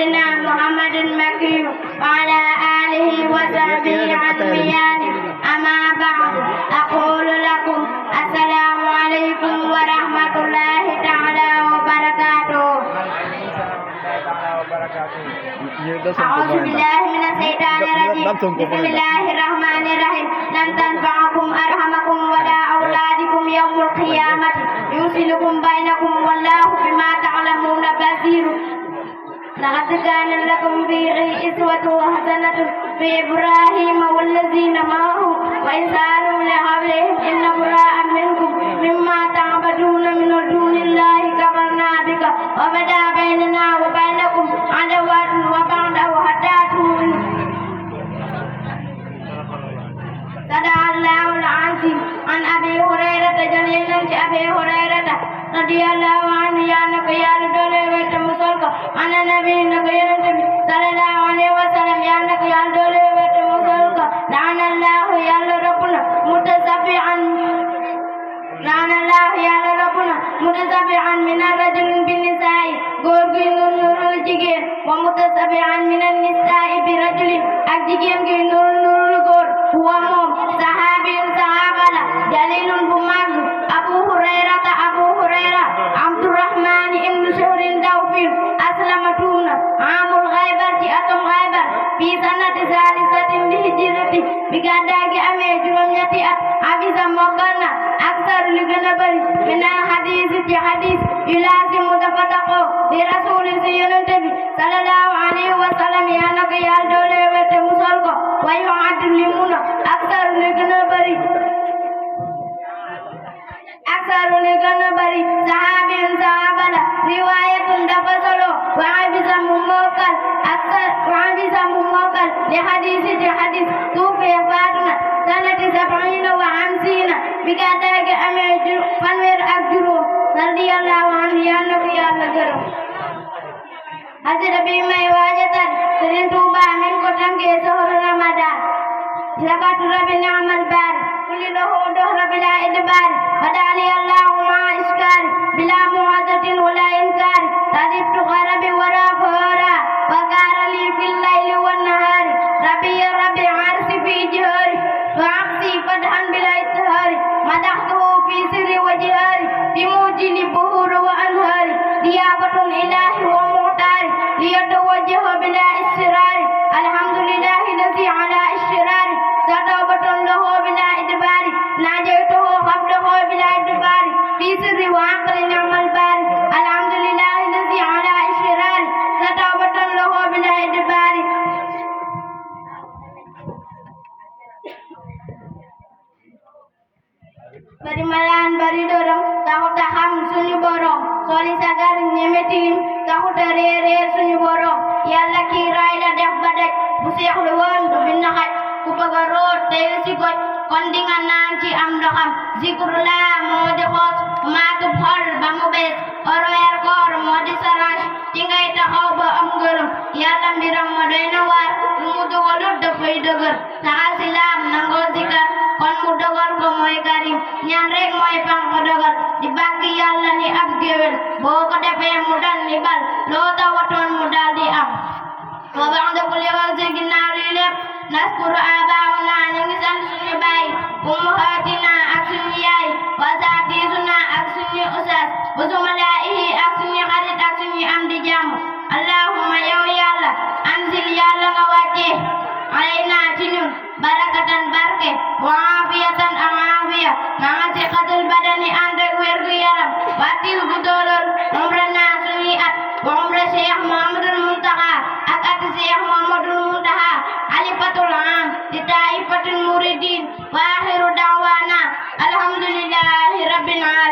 سيدنا محمد المكي وعلى آله وصحبه أجمعين. أما بعد أقول لكم السلام عليكم ورحمة الله تعالى وبركاته. أعوذ بالله من الشيطان الرجيم. بسم الله الرحمن الرحيم. لن تنفعكم أرحمكم ولا أولادكم يوم القيامة يوصلكم بينكم والله بما تعلمون بصير. لقد كان لكم فيه أسوة حسنة في إبراهيم والذين معه وإذ قالوا لأهلهم إنا براء منكم مما تعبدون من دون الله كفرنا بك وبدا بيننا وبينكم عداوة وبغضاء حتى تؤمنوا. صدق الله العظيم. عن أبي هريرة جليلا أبي هريرة رضي الله عنه يا نبي الله وتمسلك عن النبي صلى الله عليه وسلم يا نبي الله وتمسلك لعن الله يا ربنا متسبعا لعن الله يا ربنا متسبعا من الرجل بالنساء غورغي نور الجيجين ومتسبعا من النساء برجل الجيجين نور غور هو موم صحابي صحابة جليل بمag أبو هريرة عبد الرحمن بن شهر دوفين أسلمتون عام الغيبة أتم غيبة في سنة ثالثة لهجرة بقداك أمي جرمية حفظ مقالنا أكثر لغنبري من الحديث حديث يلازم متفتقه لرسول سيدنا صلى الله عليه وسلم يا نبي الدولة وتمسلك ويعلمون أكثر لغنبري صحابي صحابة رواية دفصلوا وعبس مموكل لحديث توفي فاتنا سنة 70 و50 بقداك أمي فنوير أكجرو رضي الله عنه يا نبي الله. Hasil bimai wajatan sering tuba min kotang ke sahur Ramadan. Zakat Rabbina amal bar kullu huduh Rabbina idbar badali Allahumma iskar bila muadatin wala inkar tadibtu gharabi wara fara wa qara li fil laili wan nahari rabbi ya rabbi arsi fi jihari wa aqsi fadhan bila ithari madahtuhu fi sirri wa jihari bimujili buhur wa anhari diyabatun ilahi wa muhtari liyatawajjaha bila istirari alhamdulillahi ladzi ala istirari tadawbatun lahu bila idbari najaytuhu qablahu bila idbari fi sirri wa aqli ni'mal bari alhamdulillahi ladzi ala istirari tadawbatun lahu bila idbari. Bari malan bari dorong tahu taham sunyi borong soli sagar nyemetin tahu dari sunyi borong yalla kirai la def badak bu seex lu won du binnaxat ku bëgg root tay ci goj kon di nga naan ci am ndoxam zikrullah moo di xoos maatub xol ba mu bees oroyer koor moo di saraj ci ngay taxaw ba am ngërëm yàlla mbiram ma doy na waar lu mu dogalut dafay dëgër saxal si laam nangoo zikar kon mu dogal ko mooy karim ñaan rek mooy fan ko dogal di bàkk yàlla ni ab géwél boo ko defee mu dal ni bal loo tawatoon mu dal di am wa ba'da kulli waqtin ginnaaw lii lépp naskuru abaa'una ñu ngi sant suñu baay ummahatina ak suñu yaay wa saatiisuna ak suñu ustaas bu sumalaa'ihi ak suñu xarit ak suñu am di jàmm allahumma yow yàlla anzil yàlla nga wàcce alayna ci ñun barakatan barke wa aafiyatan ak aafiya nga nga si xatul badani ànd ak wér gu yaram watil gu doolol umrana suñuy at wa umra Cheikh Muhammadul Muntaxa ak at Cheikh Muhammadul Muntaxa alifatul am di taifatul muridin wa axiru da'wana alhamdulillahi rabbil alamin.